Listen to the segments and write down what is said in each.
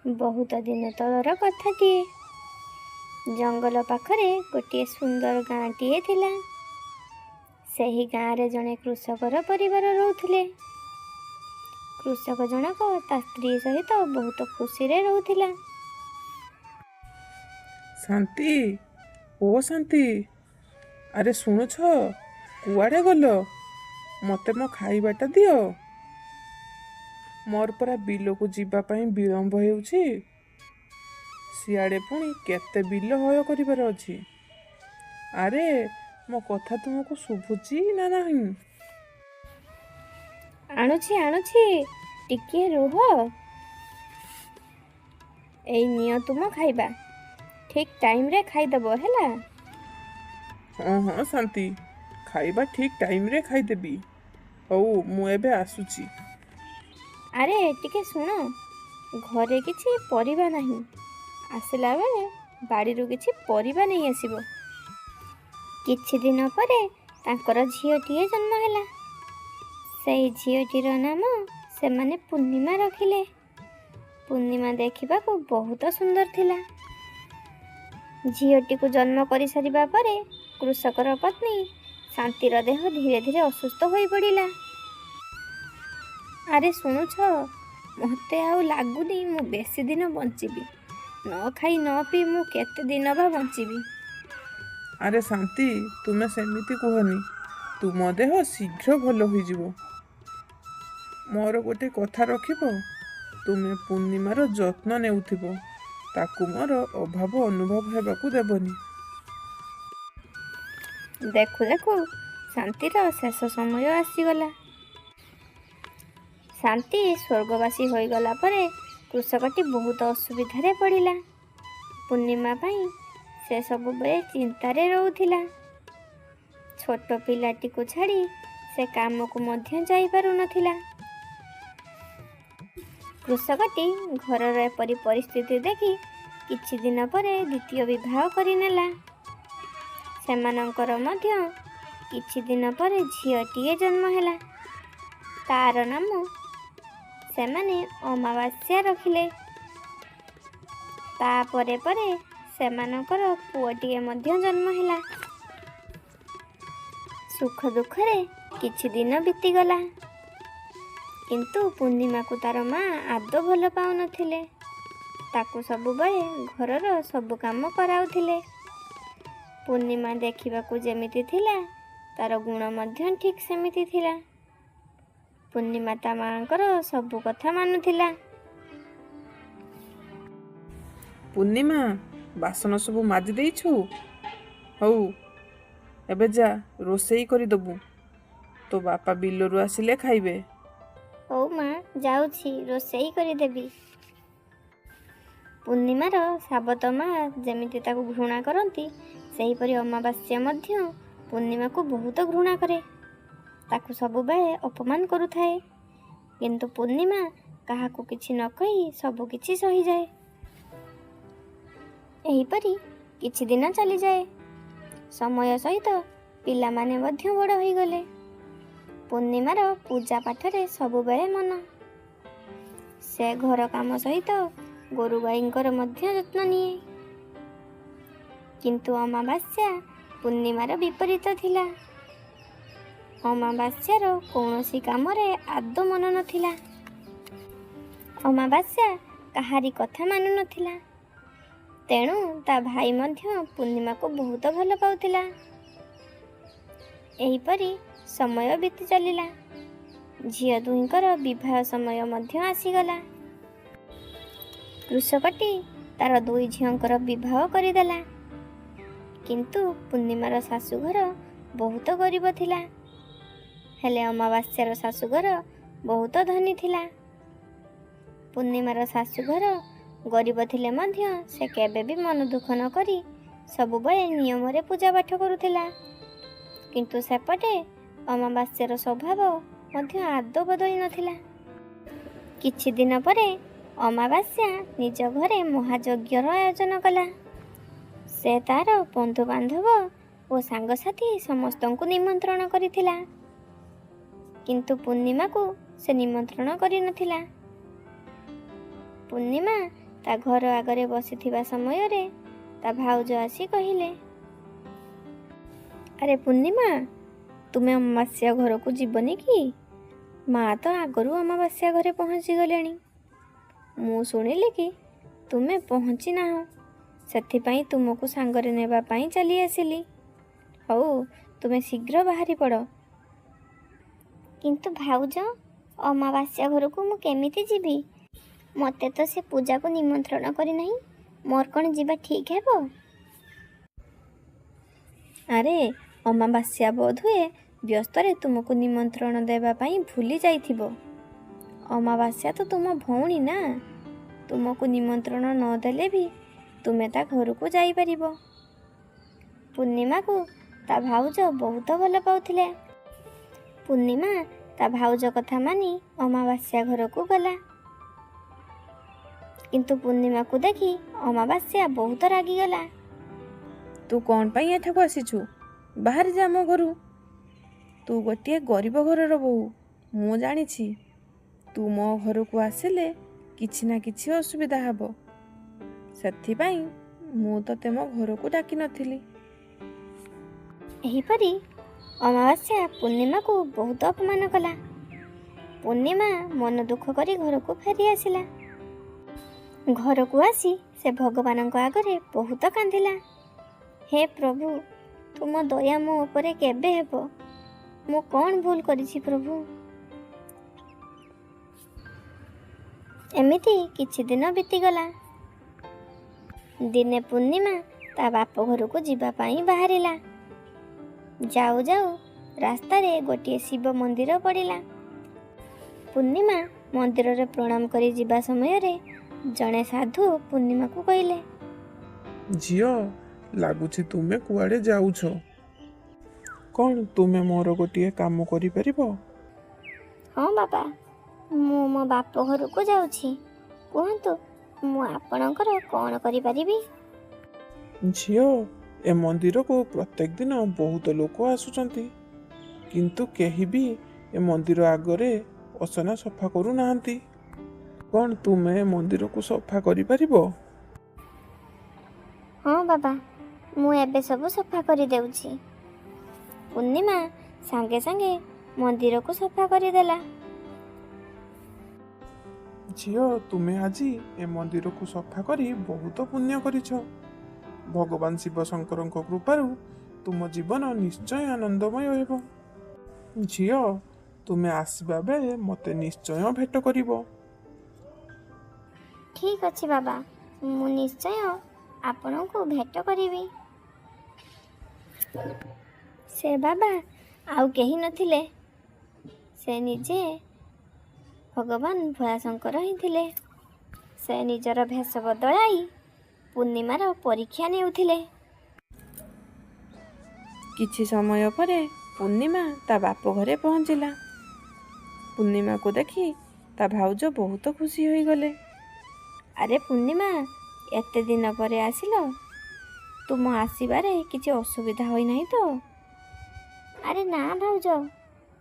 ବହୁତ ଦିନ ତଳର କଥାଟିଏ। ଜଙ୍ଗଲ ପାଖରେ ଗୋଟିଏ ସୁନ୍ଦର ଗାଁଟିଏ ଥିଲା। ସେହି ଗାଁରେ ଜଣେ କୃଷକର ପରିବାର ରହୁଥିଲେ। କୃଷକ ଜଣକ ତା ସ୍ତ୍ରୀ ସହିତ ବହୁତ ଖୁସିରେ ରହୁଥିଲା। ଶାନ୍ତି, ଓ ଶାନ୍ତି, ଆରେ ଶୁଣୁଛ? କୁଆଡ଼େ ଗଲ? ମୋତେ ମୋ ଖାଇବାଟା ଦିଅ। ମୋର ପରା ବିଲକୁ ଯିବା ପାଇଁ ବିଳମ୍ବ ହେଉଛି। ସିଆଡ଼େ ପୁଣି କେତେ ବିଲ ହଳ କରିବାର ଅଛି। ଆରେ, ମୋ କଥା ତୁମକୁ ଶୁଭୁଛି ନା ନାହିଁ? ଆଣୁଛି ଆଣୁଛି, ଟିକିଏ ରୁହ। ଏଇ ନିଅ ତୁମ ଖାଇବା, ଠିକ୍ ଟାଇମ୍ରେ ଖାଇଦେବ ହେଲା। ହଁ ହଁ ଶାନ୍ତି, ଖାଇବା ଠିକ୍ ଟାଇମ୍ରେ ଖାଇଦେବି। ହଉ, ମୁଁ ଏବେ ଆସୁଛି। ଆରେ ଟିକେ ଶୁଣ, ଘରେ କିଛି ପରିବା ନାହିଁ। ଆସିଲା ବେଳେ ବାଡ଼ିରୁ କିଛି ପରିବା ନେଇ ଆସିବ। କିଛି ଦିନ ପରେ ତାଙ୍କର ଝିଅଟିଏ ଜନ୍ମ ହେଲା। ସେଇ ଝିଅଟିର ନାମ ସେମାନେ ପୂର୍ଣ୍ଣିମା ରଖିଲେ। ପୂର୍ଣ୍ଣିମା ଦେଖିବାକୁ ବହୁତ ସୁନ୍ଦର ଥିଲା। ଝିଅଟିକୁ ଜନ୍ମ କରିସାରିବା ପରେ କୃଷକର ପତ୍ନୀ ଶାନ୍ତିର ଦେହ ଧୀରେ ଧୀରେ ଅସୁସ୍ଥ ହୋଇପଡ଼ିଲା। ଆରେ ଶୁଣୁଛ, ମୋତେ ଆଉ ଲାଗୁନି ମୁଁ ବେଶୀ ଦିନ ବଞ୍ଚିବି। ନ ଖାଇ ନ ପିଇ ମୁଁ କେତେ ଦିନ ବା ବଞ୍ଚିବି? ଆରେ ଶାନ୍ତି, ତୁମେ ସେମିତି କୁହନି। ତୁମ ଦେହ ଶୀଘ୍ର ଭଲ ହୋଇଯିବ। ମୋର ଗୋଟେ କଥା ରଖିବ? ତୁମେ ପୂର୍ଣ୍ଣିମାର ଯତ୍ନ ନେଉଥିବ, ତାକୁ ମୋର ଅଭାବ ଅନୁଭବ ହେବାକୁ ଦେବନି। ଦେଖୁ ଦେଖୁ ଶାନ୍ତିର ଶେଷ ସମୟ ଆସିଗଲା। ଶାନ୍ତି ସ୍ୱର୍ଗବାସୀ ହୋଇଗଲା ପରେ କୃଷକଟି ବହୁତ ଅସୁବିଧାରେ ପଡ଼ିଲା। ପୂର୍ଣ୍ଣିମା ପାଇଁ ସେ ସବୁବେଳେ ଚିନ୍ତାରେ ରହୁଥିଲା। ଛୋଟ ପିଲାଟିକୁ ଛାଡ଼ି ସେ କାମକୁ ମଧ୍ୟ ଯାଇପାରୁନଥିଲା। କୃଷକଟି ଘରର ଏପରି ପରିସ୍ଥିତି ଦେଖି କିଛି ଦିନ ପରେ ଦ୍ୱିତୀୟ ବିବାହ କରିନେଲା। ସେମାନଙ୍କର ମଧ୍ୟ କିଛି ଦିନ ପରେ ଝିଅଟିଏ ଜନ୍ମ ହେଲା। ତାର ନାମ ସେମାନେ ଅମାବାସ୍ୟା ରଖିଲେ। ତାପରେ ପରେ ସେମାନଙ୍କର ପୁଅଟିଏ ମଧ୍ୟ ଜନ୍ମ ହେଲା। ସୁଖ ଦୁଃଖରେ କିଛି ଦିନ ବିତିଗଲା। କିନ୍ତୁ ପୂର୍ଣ୍ଣିମାକୁ ତାର ମା ଆଦୌ ଭଲ ପାଉନଥିଲେ। ତାକୁ ସବୁବେଳେ ଘରର ସବୁ କାମ କରାଉଥିଲେ। ପୂର୍ଣ୍ଣିମା ଦେଖିବାକୁ ଯେମିତି ଥିଲା, ତାର ଗୁଣ ମଧ୍ୟ ଠିକ୍ ସେମିତି ଥିଲା। ପୂର୍ଣ୍ଣିମା ତା ମାଆଙ୍କର ସବୁ କଥା ମାନୁଥିଲା। ପୂର୍ଣ୍ଣିମା, ବାସନ ସବୁ ମାଜି ଦେଇଛୁ? ହଉ, ଏବେ ଯା ରୋଷେଇ କରିଦେବୁ। ତୋ ବାପା ବିଲରୁ ଆସିଲେ ଖାଇବେ। ହଉ ମା, ଯାଉଛି ରୋଷେଇ କରିଦେବି। ପୂର୍ଣ୍ଣିମାର ସାବତ ମା ଯେମିତି ତାକୁ ଘୃଣା କରନ୍ତି, ସେହିପରି ଅମାବାସ୍ୟା ମଧ୍ୟ ପୂର୍ଣ୍ଣିମାକୁ ବହୁତ ଘୃଣା କରେ। ତାକୁ ସବୁବେଳେ ଅପମାନ କରୁଥାଏ। କିନ୍ତୁ ପୂର୍ଣ୍ଣିମା କାହାକୁ କିଛି ନ କହି ସବୁ କିଛି ସହିଯାଏ। ଏହିପରି କିଛି ଦିନ ଚାଲିଯାଏ। ସମୟ ସହିତ ପିଲାମାନେ ମଧ୍ୟ ବଡ଼ ହୋଇଗଲେ। ପୂର୍ଣ୍ଣିମାର ପୂଜା ପାଠରେ ସବୁବେଳେ ମନ। ସେ ଘର କାମ ସହିତ ଗୋରୁ ଗାଈଙ୍କର ମଧ୍ୟ ଯତ୍ନ ନିଏ। କିନ୍ତୁ ଅମାବାସ୍ୟା ପୂର୍ଣ୍ଣିମାର ବିପରୀତ ଥିଲା। ଅମାବାସ୍ୟାର କୌଣସି କାମରେ ଆଦୌ ମନ ନଥିଲା। ଅମାବାସ୍ୟା କାହାରି କଥା ମାନୁନଥିଲା। ତେଣୁ ତା ଭାଇ ମଧ୍ୟ ପୂର୍ଣ୍ଣିମାକୁ ବହୁତ ଭଲ ପାଉଥିଲା। ଏହିପରି ସମୟ ବିତି ଚାଲିଲା। ଝିଅ ଦୁହିଁଙ୍କର ବିବାହ ସମୟ ମଧ୍ୟ ଆସିଗଲା। କୃଷକଟି ତାର ଦୁଇ ଝିଅଙ୍କର ବିବାହ କରିଦେଲା। କିନ୍ତୁ ପୂର୍ଣ୍ଣିମାର ଶାଶୁଘର ବହୁତ ଗରିବ ଥିଲା। ହେଲେ ଅମାବାସ୍ୟାର ଶାଶୁଘର ବହୁତ ଧନୀ ଥିଲା। ପୂର୍ଣ୍ଣିମାର ଶାଶୁଘର ଗରିବ ଥିଲେ ମଧ୍ୟ ସେ କେବେ ବି ମନ ଦୁଃଖ ନ କରି ସବୁବେଳେ ନିୟମରେ ପୂଜା ପାଠ କରୁଥିଲା। କିନ୍ତୁ ସେପଟେ ଅମାବାସ୍ୟାର ସ୍ୱଭାବ ମଧ୍ୟ ଆଦୌ ବଦଳି ନଥିଲା। କିଛି ଦିନ ପରେ ଅମାବାସ୍ୟା ନିଜ ଘରେ ମହାଯଜ୍ଞର ଆୟୋଜନ କଲା। ସେ ତାର ବନ୍ଧୁବାନ୍ଧବ ଓ ସାଙ୍ଗସାଥି ସମସ୍ତଙ୍କୁ ନିମନ୍ତ୍ରଣ କରିଥିଲା। କିନ୍ତୁ ପୂର୍ଣ୍ଣିମାକୁ ସେ ନିମନ୍ତ୍ରଣ କରିନଥିଲା। ପୂର୍ଣ୍ଣିମା ତା ଘର ଆଗରେ ବସିଥିବା ସମୟରେ ତା ଭାଉଜ ଆସି କହିଲେ, ଆରେ ପୂର୍ଣ୍ଣିମା, ତୁମେ ଅମାବାସ୍ୟା ଘରକୁ ଯିବନି କି? ମା ତ ଆଗରୁ ଅମାବାସ୍ୟା ଘରେ ପହଞ୍ଚିଗଲେଣି। ମୁଁ ଶୁଣିଲି କି ତୁମେ ପହଞ୍ଚି ନାହଁ, ସେଥିପାଇଁ ତୁମକୁ ସାଙ୍ଗରେ ନେବା ପାଇଁ ଚାଲି ଆସିଲି। ହଉ, ତୁମେ ଶୀଘ୍ର ବାହାରି ପଡ଼। କିନ୍ତୁ ଭାଉଜ, ଅମାବାସ୍ୟା ଘରକୁ ମୁଁ କେମିତି ଯିବି? ମୋତେ ତ ସେ ପୂଜାକୁ ନିମନ୍ତ୍ରଣ କରିନାହିଁ। ମୋର କ'ଣ ଯିବା ଠିକ୍ ହେବ? ଆରେ, ଅମାବାସ୍ୟା ବୋଧହୁଏ ବ୍ୟସ୍ତରେ ତୁମକୁ ନିମନ୍ତ୍ରଣ ଦେବା ପାଇଁ ଭୁଲି ଯାଇଥିବ। ଅମାବାସ୍ୟା ତ ତୁମ ଭଉଣୀ ନା, ତୁମକୁ ନିମନ୍ତ୍ରଣ ନ ଦେଲେ ବି ତୁମେ ତା ଘରକୁ ଯାଇପାରିବ। ପୂର୍ଣ୍ଣିମାକୁ ତା ଭାଉଜ ବହୁତ ଭଲ ପାଉଥିଲେ। ପୂର୍ଣ୍ଣିମା ତା ଭାଉଜ କଥା ମାନି ଅମାବାସ୍ୟା ଘରକୁ ଗଲା। କିନ୍ତୁ ପୂର୍ଣ୍ଣିମାକୁ ଦେଖି ଅମାବାସ୍ୟା ବହୁତ ରାଗିଗଲା। ତୁ କ'ଣ ପାଇଁ ଏଠାକୁ ଆସିଛୁ? ବାହାରି ଯା ମୋ ଘରୁ। ତୁ ଗୋଟିଏ ଗରିବ ଘରର ବୋହୂ, ମୁଁ ଜାଣିଛି। ତୁ ମୋ ଘରକୁ ଆସିଲେ କିଛି ନା କିଛି ଅସୁବିଧା ହେବ। ସେଥିପାଇଁ ମୁଁ ତତେ ମୋ ଘରକୁ ଡାକିନଥିଲି। ଏହିପରି ଅମାବାସ୍ୟା ପୂର୍ଣ୍ଣିମାକୁ ବହୁତ ଅପମାନ କଲା। ପୂର୍ଣ୍ଣିମା ମନ ଦୁଃଖ କରି ଘରକୁ ଫେରି ଆସିଲା। ଘରକୁ ଆସି ସେ ଭଗବାନଙ୍କ ଆଗରେ ବହୁତ କାନ୍ଦିଲା। ହେ ପ୍ରଭୁ, ତୁମ ଦୟା ମୋ ଉପରେ କେବେ ହେବ? ମୁଁ କ'ଣ ଭୁଲ କରିଛି ପ୍ରଭୁ? ଏମିତି କିଛି ଦିନ ବିତିଗଲା। ଦିନେ ପୂର୍ଣ୍ଣିମା ତା ବାପ ଘରକୁ ଯିବା ପାଇଁ ବାହାରିଲା। ଯାଉ ଯାଉ ରାସ୍ତାରେ ଗୋଟିଏ ଶିବ ମନ୍ଦିର ପଡ଼ିଲା। ପୂର୍ଣ୍ଣିମା ମନ୍ଦିରରେ ପ୍ରଣାମ କରି ଯିବା ସମୟରେ ଜଣେ ସାଧୁ ପୂର୍ଣ୍ଣିମାକୁ କହିଲେ, ଝିଅ, ଲାଗୁଛି ତୁମେ କୁଆଡ଼େ ଯାଉଛ। କ'ଣ ତୁମେ ମୋର ଗୋଟିଏ କାମ କରିପାରିବ? ହଁ ବାବା, ମୁଁ ମୋ ବାପ ଘରକୁ ଯାଉଛି। କୁହନ୍ତୁ, ମୁଁ ଆପଣଙ୍କର କ'ଣ କରିପାରିବି? ଝିଅ, ଏ ମନ୍ଦିରକୁ ପ୍ରତ୍ୟେକ ଦିନ ବହୁତ ଲୋକ ଆସୁଛନ୍ତି, କିନ୍ତୁ କେହି ବି ଏ ମନ୍ଦିର ଆଗରେ ଅସନା ସଫା କରୁନାହାନ୍ତି। କ'ଣ ତୁମେ ଏ ମନ୍ଦିରକୁ ସଫା କରିପାରିବ? ହଁ ବାବା, ମୁଁ ଏବେ ସବୁ ସଫା କରିଦେଉଛି। ପୂର୍ଣ୍ଣିମା ସାଙ୍ଗେ ସାଙ୍ଗେ ମନ୍ଦିରକୁ ସଫା କରିଦେଲା। ଝିଅ, ତୁମେ ଆଜି ଏ ମନ୍ଦିରକୁ ସଫା କରି ବହୁତ ପୁଣ୍ୟ କରିଛ। ଭଗବାନ ଶିବ ଶଙ୍କରଙ୍କ କୃପାରୁ ତୁମ ଜୀବନ ନିଶ୍ଚୟ ଆନନ୍ଦମୟ ହେବ। ଝିଅ, ତୁମେ ଆସିବା ବେଳେ ମୋତେ ନିଶ୍ଚୟ ଭେଟ କରିବ। ଠିକ୍ ଅଛି ବାବା, ମୁଁ ନିଶ୍ଚୟ ଆପଣଙ୍କୁ ଭେଟ କରିବି। ସେ ବାବା ଆଉ କେହି ନଥିଲେ, ସେ ନିଜେ ଭଗବାନ ଭୋଳାଶଙ୍କର ହିଁ ଥିଲେ। ସେ ନିଜର ଭେଷ ବଦଳାଇ ପୂର୍ଣ୍ଣିମାର ପରୀକ୍ଷା ନେଉଥିଲେ। କିଛି ସମୟ ପରେ ପୂର୍ଣ୍ଣିମା ତା ବାପ ଘରେ ପହଞ୍ଚିଲା। ପୂର୍ଣ୍ଣିମାକୁ ଦେଖି ତା ଭାଉଜ ବହୁତ ଖୁସି ହୋଇଗଲେ। ଆରେ ପୂର୍ଣ୍ଣିମା, ଏତେ ଦିନ ପରେ ଆସିଲ। ତୁମ ଆସିବାରେ କିଛି ଅସୁବିଧା ହୋଇନାହିଁ ତ? ଆରେ ନା ଭାଉଜ,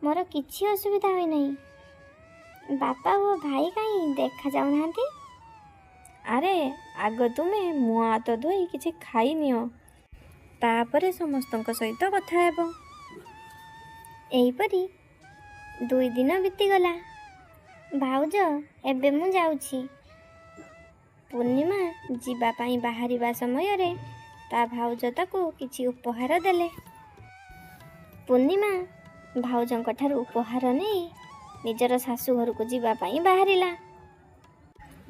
ମୋର କିଛି ଅସୁବିଧା ହୋଇନାହିଁ। ବାପା ଓ ଭାଇ କାହିଁ ଦେଖା ଯାଉନାହାନ୍ତି? ଆରେ, ଆଗ ତୁମେ ମୁହଁ ହାତ ଧୋଇ କିଛି ଖାଇନିଅ, ତାପରେ ସମସ୍ତଙ୍କ ସହିତ କଥା ହେବ। ଏହିପରି 2 ଦିନ ବିତିଗଲା। ଭାଉଜ, ଏବେ ମୁଁ ଯାଉଛି। ପୂର୍ଣ୍ଣିମା ଯିବା ପାଇଁ ବାହାରିବା ସମୟରେ ତା ଭାଉଜ ତାକୁ କିଛି ଉପହାର ଦେଲେ। ପୂର୍ଣ୍ଣିମା ଭାଉଜଙ୍କ ଠାରୁ ଉପହାର ନେଇ ନିଜର ଶାଶୁ ଘରକୁ ଯିବା ପାଇଁ ବାହାରିଲା।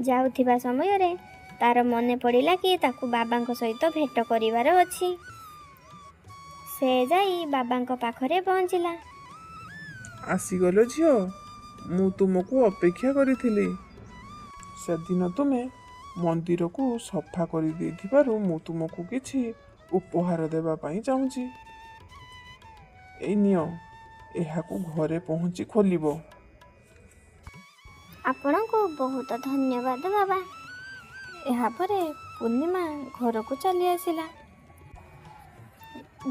ଯାଉଥିବା ସମୟରେ ତାର ମନେ ପଡ଼ିଲା କି ତାକୁ ବାବାଙ୍କ ସହିତ ଭେଟ କରିବାର ଅଛି। ସେ ଯାଇ ବାବାଙ୍କ ପାଖରେ ପହଞ୍ଚିଲା। ଆସିଗଲ ଝିଅ, ମୁଁ ତୁମକୁ ଅପେକ୍ଷା କରିଥିଲି। ସେଦିନ ତୁମେ ମନ୍ଦିରକୁ ସଫା କରିଦେଇଥିବାରୁ ମୁଁ ତୁମକୁ କିଛି ଉପହାର ଦେବା ପାଇଁ ଚାହୁଁଛି। ଏଇ ନିଅ, ଏହାକୁ ଘରେ ପହଞ୍ଚି ଖୋଲିବ। ଆପଣଙ୍କୁ ବହୁତ ଧନ୍ୟବାଦ ବାବା। ଏହାପରେ ପୂର୍ଣ୍ଣିମା ଘରକୁ ଚାଲି ଆସିଲା।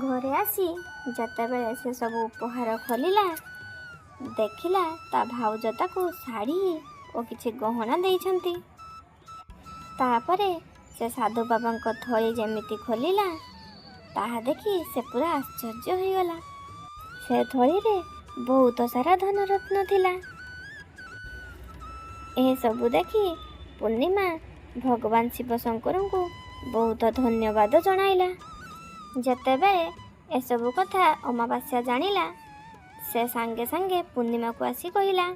ଘରେ ଆସି ଯେତେବେଳେ ସେ ସବୁ ଉପହାର ଖୋଲିଲା, ଦେଖିଲା ତା ଭାଉଜ ତାକୁ ଶାଢ଼ୀ ଓ କିଛି ଗହଣା ଦେଇଛନ୍ତି। ତାପରେ ସେ ସାଧୁ ବାବାଙ୍କ ଥଳି ଯେମିତି ଖୋଲିଲା, ତାହା ଦେଖି ସେ ପୁରା ଆଶ୍ଚର୍ଯ୍ୟ ହୋଇଗଲା। ସେ ଥଳିରେ ବହୁତ ସାରା ଧନରତ୍ନ ଥିଲା। ଏସବୁ ଦେଖି ପୂର୍ଣ୍ଣିମା ଭଗବାନ ଶିବ ଶଙ୍କରଙ୍କୁ ବହୁତ ଧନ୍ୟବାଦ ଜଣାଇଲା। ଯେତେବେଳେ ଏସବୁ କଥା ଅମାବାସ୍ୟା ଜାଣିଲା, ସେ ସାଙ୍ଗେ ସାଙ୍ଗେ ପୂର୍ଣ୍ଣିମାକୁ ଆସି କହିଲା,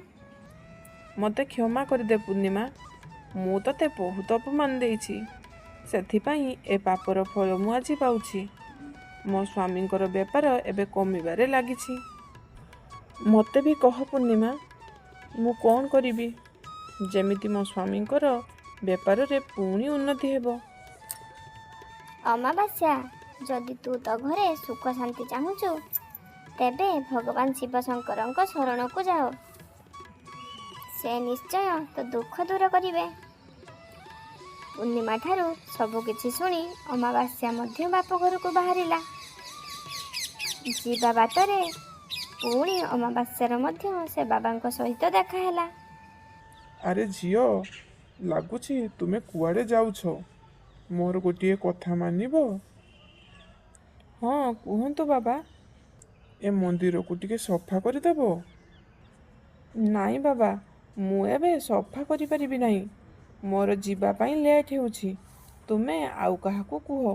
ମୋତେ କ୍ଷମା କରିଦେ ପୂର୍ଣ୍ଣିମା, ମୁଁ ତୋତେ ବହୁତ ଅପମାନ ଦେଇଛି। ସେଥିପାଇଁ ଏ ପାପର ଫଳ ମୁଁ ଆଜି ପାଉଛି। ମୋ ସ୍ୱାମୀଙ୍କର ବେପାର ଏବେ କମିବାରେ ଲାଗିଛି। ମୋତେ ବି କହ ପୂର୍ଣ୍ଣିମା, ମୁଁ କ'ଣ କରିବି ଯେମିତି ମୋ ସ୍ୱାମୀଙ୍କର ବେପାରରେ ପୁଣି ଉନ୍ନତି ହେବ? ଅମାବାସ୍ୟା, ଯଦି ତୁ ତୋ ଘରେ ସୁଖ ଶାନ୍ତି ଚାହୁଁଛୁ, ତେବେ ଭଗବାନ ଶିବ ଶଙ୍କରଙ୍କ ଶରଣକୁ ଯାଅ। ସେ ନିଶ୍ଚୟ ତୋ ଦୁଃଖ ଦୂର କରିବେ। ପୂର୍ଣ୍ଣିମା ଠାରୁ ସବୁକିଛି ଶୁଣି ଅମାବାସ୍ୟା ମଧ୍ୟ ବାପ ଘରକୁ ବାହାରିଲା। ଯିବା ବାଟରେ ପୁଣି ଅମାବାସ୍ୟାର ମଧ୍ୟ ସେ ବାବାଙ୍କ ସହିତ ଦେଖା ହେଲା। ଆରେ ଝିଅ, ଲାଗୁଛି ତୁମେ କୁଆଡ଼େ ଯାଉଛ। ମୋର ଗୋଟିଏ କଥା ମାନିବ? ହଁ, କୁହନ୍ତୁ ବାବା। ଏ ମନ୍ଦିରକୁ ଟିକେ ସଫା କରିଦେବ? ନାଇଁ ବାବା, ମୁଁ ଏବେ ସଫା କରିପାରିବି ନାହିଁ। ମୋର ଯିବା ପାଇଁ ଲେଟ୍ ହେଉଛି। ତୁମେ ଆଉ କାହାକୁ କୁହ।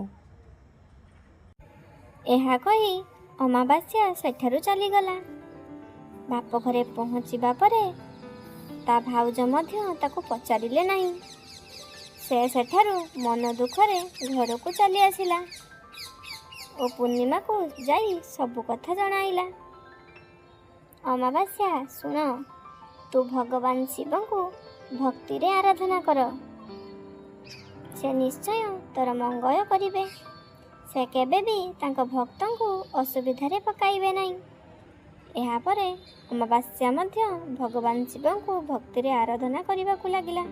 ଏହା କହି ଅମାବାସ୍ୟା ସେଠାରୁ ଚାଲିଗଲା। ବାପ ଘରେ ପହଞ୍ଚିବା ପରେ ତା ଭାଉଜ ମଧ୍ୟ ତାକୁ ପଚାରିଲେ ନାହିଁ। ସେ ସେଠାରୁ ମନ ଦୁଃଖରେ ଘରକୁ ଚାଲି ଆସିଲା ଓ ପୂର୍ଣ୍ଣିମାକୁ ଯାଇ ସବୁ କଥା ଜଣାଇଲା। ଅମାବାସ୍ୟା, ଶୁଣ, ତୁ ଭଗବାନ ଶିବଙ୍କୁ ଭକ୍ତିରେ ଆରାଧନା କର। ସେ ନିଶ୍ଚୟ ତୋର ମଙ୍ଗଳ କରିବେ। ସେ କେବେ ବି ତାଙ୍କ ଭକ୍ତଙ୍କୁ ଅସୁବିଧାରେ ପକାଇବେ ନାହିଁ। ଏହାପରେ ଅମାବାସ୍ୟା ମଧ୍ୟ ଭଗବାନ ଶିବଙ୍କୁ ଭକ୍ତିରେ ଆରାଧନା କରିବାକୁ ଲାଗିଲା।